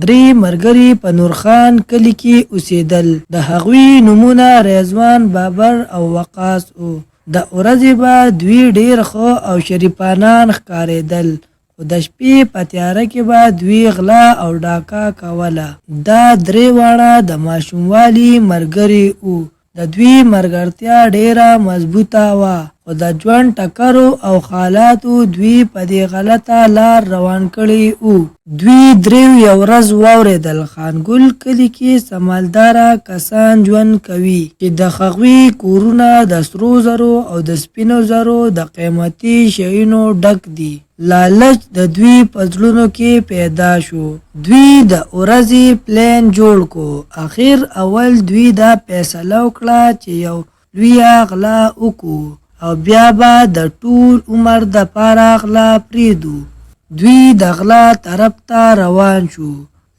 درې ملګري په نورخان کلي کې اوسېدل. د هغوی نومونه رضوان، بابر او وقاص وو. د ورځې به دوی ډېر ښه او شریفانان ښکارېدل، خو د شپې په تیاره کې به دوی غلا او ډاکه کوله. دا درې واړه د ماشوموالي ملګري وو. د دوی ملګرتیا ډېره مضبوطه وه، خو د ژوند ټکرو او حالاتو دوی په دې غلطه لار روان کړي وو. دوی دریو یوه ورځ واورېدل خان ګل کلي کې څه مالداره کسان ژوند کوي چې د هغوی کورونه د سرو زرو او د سپینو زرو د قیمتي شیونو ډک دي. لالچ د دوی په زړونو کې پیدا شو. دوی د ورځې پلان جوړ کو. اخر اول دوی دا فیصله وکړه چې یو لویه غلا وکړو او بیا به د ټول عمر د پاره غلا پریږدو. دوی د غلا طرف ته روان شو.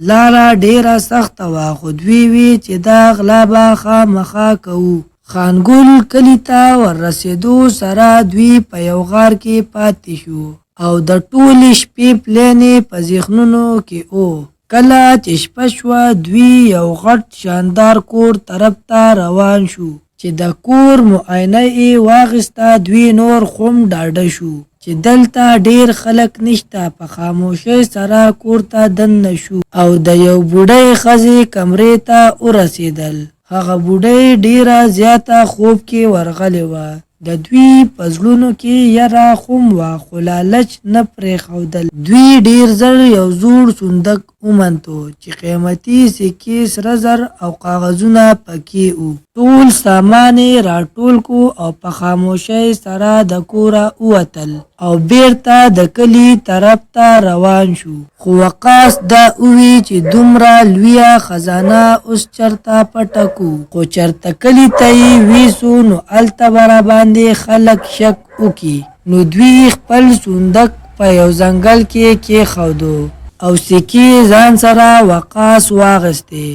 لاره ډیره سخته وه خو دوی وی چې دا غلا به خامخا کوو. خان ګل کلي ته ور رسیدو سره دوی په یو غار کې پاتې شو او د ټولې شپې پلان یې په ذهنونو کې ؤ. کله چې شپه شوه دوی یو غټ شاندار کور طرف ته روان شو. چې د کور معاینه یې واخیسته دوی نور خوم ډاډه شو چې دلته ډیر خلک نشته په خاموشۍ سره کور ته دننه شو او د یو بوډۍ ښځې کمرې ته ورسیدل. هغه بوډۍ ډیره زیاته خوب کې ورغلې وه. د دوی په زړونو کې یره خوم وه خو لالچ نه پریښودل. دوی ډیر زر یو زوړ صندوق ومنتو چې قیمتي سکې، سره زر او کاغذونه پکې وو. ټول سامان یې راټول کو او په خاموشۍ سره د کوره ووتل او بیرته د کلي طرف ته روان شو. خو وقاص دا ووی چې دومره لویه خزانه اوس چرته پټه کو، خو چرته کلي ته یې ویسو نو هلته به راباندې خلک شک وکړي. نو دوی خپل صندوق په یو ځنګل کې کېښودو او سکې یې ځان سره وقاص واخیستې.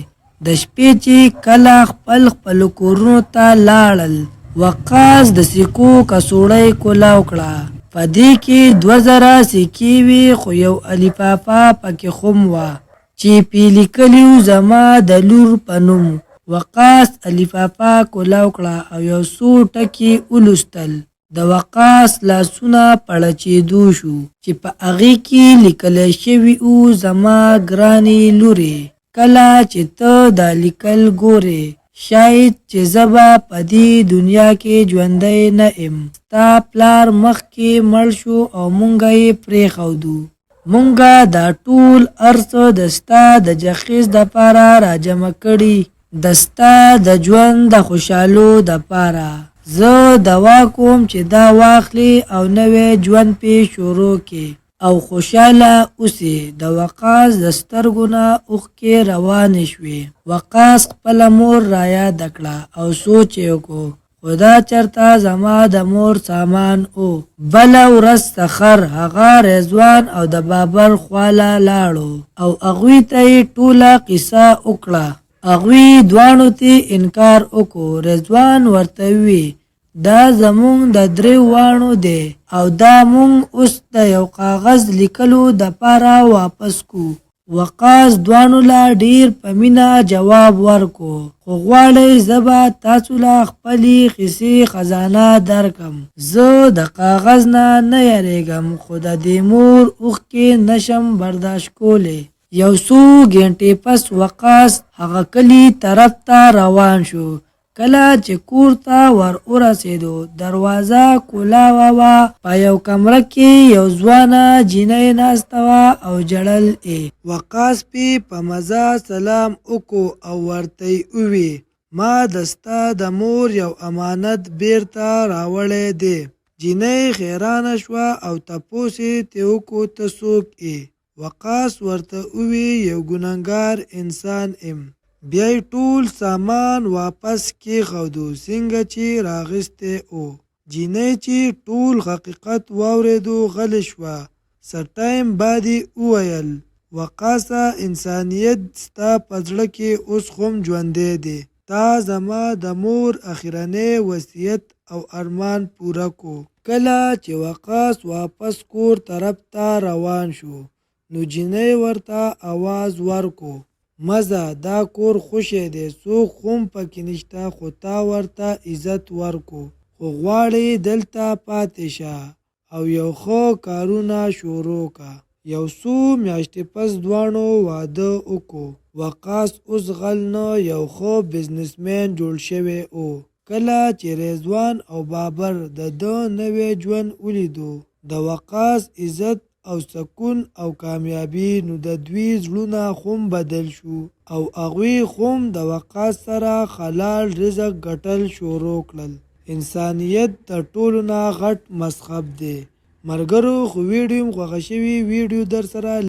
د شپې چې کله خپل خپلو کورونو ته لاړل، وقاص د سکو کڅوړۍ کولاو کړه. په دې کې 2000 سکې وې خو یو لفافه پکې خوم وه چې پې لیکلي وو زما د لور په نوم. وقاص لفافه کولاو کړه او یو څو ټکي یې ولوستل. د وقاص لاسونه په ړچېدو شو چې په هغې کې لیکل شوي وو زما ګرانې لورې! کله چې ته دا لیکل ګورې شاید چې زه به په دې دنیا کې ژوندی نه یم. ستا پلار مخکې مړ شو او مونږ یې پرېښودو. مونږ دا ټول هر څه د ستا د جهیز دپاره راجمع کړي، د ستا د ژوند د خوشحالو دپاره. زه دعا کوم چې دا واخلې او نوی ژوند پې شروع کړې او خوشحاله اوسې. د وقاص د سترګو نه اوښکې روانې شوې. وقاص خپله مور رایاده کړه او سوچ یې وکړو خو دا چرته زما د مور سامان ؤ. بله ورځ سخر هغه رضوان او د بابر خواله لاړو او هغوی ته یې ټوله قصه وکړه. هغوی دواړو ترې انکار وکړو. رضوان ورته ووې دا زمونږ د دریو واړو دی او دا مونږ اوس د یو کاغذ لیکلو دپاره واپس کو. وقاص دواړو له ډیر په مینه جواب ورکو خو غواړی زه به تاسو له خپلی قصی خزانه درکم زه د کاغذ نه نه یریږم خو د دی مور اوښکی نشم برداشت کولی. یو څو ګینټی پس وقاص هغه کلی طرف ته روان شو کله چې کور ته ور ورسېدو، دروازه کولاوه وه، په یو کمره کې یو ځوانه جینۍ ناسته وه او ژړل ئې. وقاص پې په مزه سلام وکو او ورته ئې ووې، ما د ستا د مور یو امانت بېرته راوړی دی. جینۍ حیرانه شوه او تپوس ئې ترې وکو ته څوک ئې؟ وقاص ورته ووی یو ګنهګار انسان ېم. بیا یې ټول سامان واپس کېښودو څنګه چې راغستی ؤ. جینۍ چې ټول حقیقت واورېدو غلې شوه. څه ټایم بعد یې وویل وقاصه انسانیت ستا په زړه کې اوس هم ژوندی دی. تا زما د مور اخرنی وصیت او ارمان پوره کو. کله چې وقاص واپس کور طرف ته روان شو نو جینۍ ورته اواز ورکو مه ځه دا کور خوشی دی څوک خوم پکې نشته خو تا ورته عزت ورکو خو غواړې دلته پاتې شه او یو ښه کارونه شروع که. یو څو میاشتې پس دواړو واده وکو. وقاص اوس غل نه یو ښه بزنس مین جوړ شوی ؤ. کله چې رضوان او بابر د ده نوی ژوند ولیدو، د وقاص عزت او سکون او کامیابي نو د دوی زړونه هم بدل شو او هغوی هم د وقاص سره حلال رزق ګټل شروع کړل. انسانیت د ټولو نه غټ مذهب دی. ملګرو خو ویډیو مو خوښه شوي ویډیو درسره.